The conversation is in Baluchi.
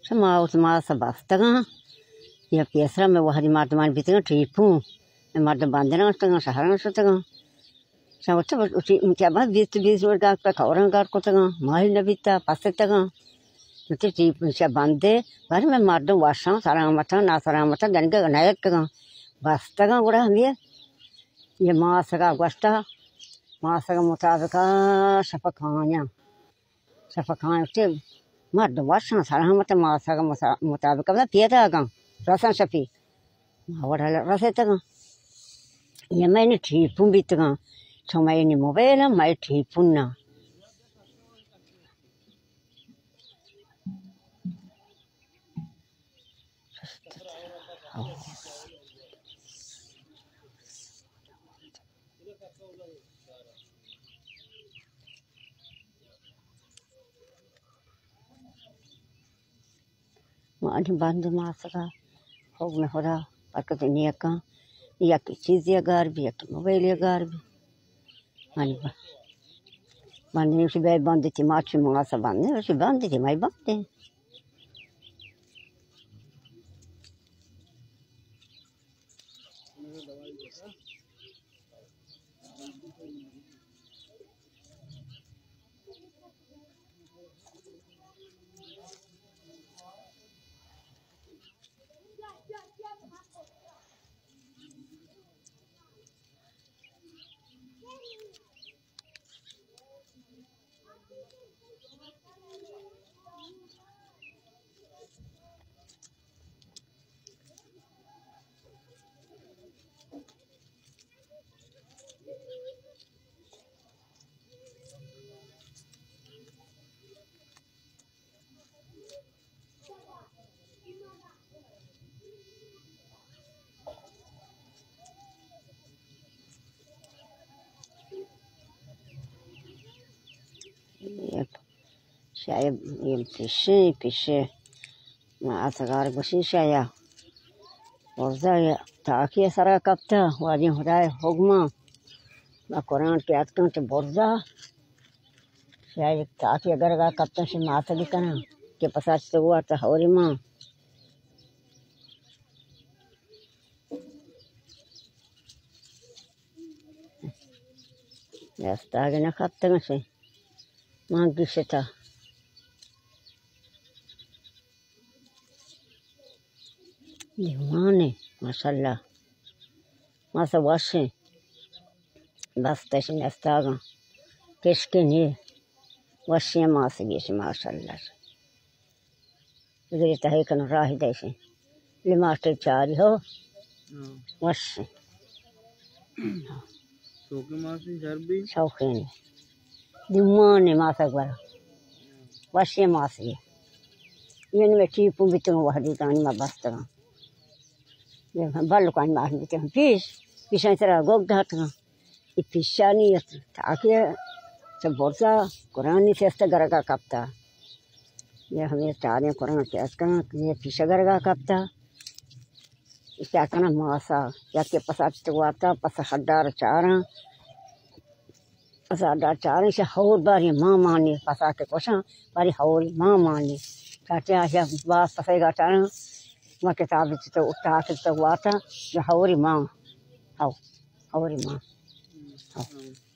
تو ما وت ماس بستگاں، یا پیسرا مئے وہدی مردمان بیتگاں ٹیپون، مئے مردم بندراں شتگاں، شہراں شتگاں۔ شاں وت وتی امتیاباں بیست بیست روچ گار کتا، کئوراں گار کتگاں، ماہی نہ بیتا، پستگاں۔ وتی ٹیپون شاں بندے، بارے مئے مردم وشاں، سلامتاں، ناسلامتاں، دنگا نیتکگاں، بستگاں۔ گڑا ہمے یہ ماسگا گوشتا، ماسگا مطابقا شپ کایاں۔ شپ کایاں، وتی مردم وشاں، سلامت، ماسگ مسا-، مطابق بزاں پیداگاں، رساں شپی۔ ما وڑا رسیتگاں۔ یہ مئے نی ٹیپون بیتگاں، چو مئے نی موبائل ہم مئے ٹیپون نہ۔ مانی بند ماسگا، حکم خدا، برکت نیکاں، یک چیزی گار بی، یک موبائلی گار بی۔ مانی با-، بند نیشی بے بند تی ما چی ماسا بند نیشی بند تی مائی بند۔ شاید اے پیشیں، پیشیں ما اتگار گوشی شایا برزا تاکی سرا کپتا، واجہ خدای حکما ما قرآن کے اتکن تو برزا شاید تاکی گرگا کپتا، شی ماسگی کنن کہ پسا چتو وارتا ہوری ما۔ استاگے نہ کپتگ شے، من گشتا۔ دیوانے، ماشاءاللہ۔ ماسا وشیں۔ بس تشیں استاگاں۔ کشکے نی۔ وشیں ماسگی شے، ماشاءاللہ۔ بگری تہی کن راہی دیشیں۔ لماٹے چاری ہو۔ ہاں۔ وشیں۔ شوقیں ماسیں شر بی؟ شوقیں۔ دیوانے ماسا گورا۔ وشیں ماسگی۔ یعنی میں ٹیپوں بیتوں وہدی دانی ما بستگاں۔ یہ بلکانی ماس بیتوں پیش۔ پیشانی ترا گوگ داتگاں۔ اے پیشانی است، تاکہ چہ برزا قرآنی سیست گرگا کپتا۔ یہ ہمیں چاریں قرآن سیست کنا، یہ پیشہ گرگا کپتا۔ اشیا کنا ماسا، یکے پسا چت وارتا، پسا ہڈار چاراں۔ پسا ہڈار چاراں، اشیا ہور باری ماں مانی، پسا کے کشاں، باری ہوری ماں مانی۔ چاچے آشیا باز پسے گا چاراں، ما کتاب چت، تاکہ چت وارتا، یہ ہوری ماں۔ ہو۔ ہوری ماں۔ ہو۔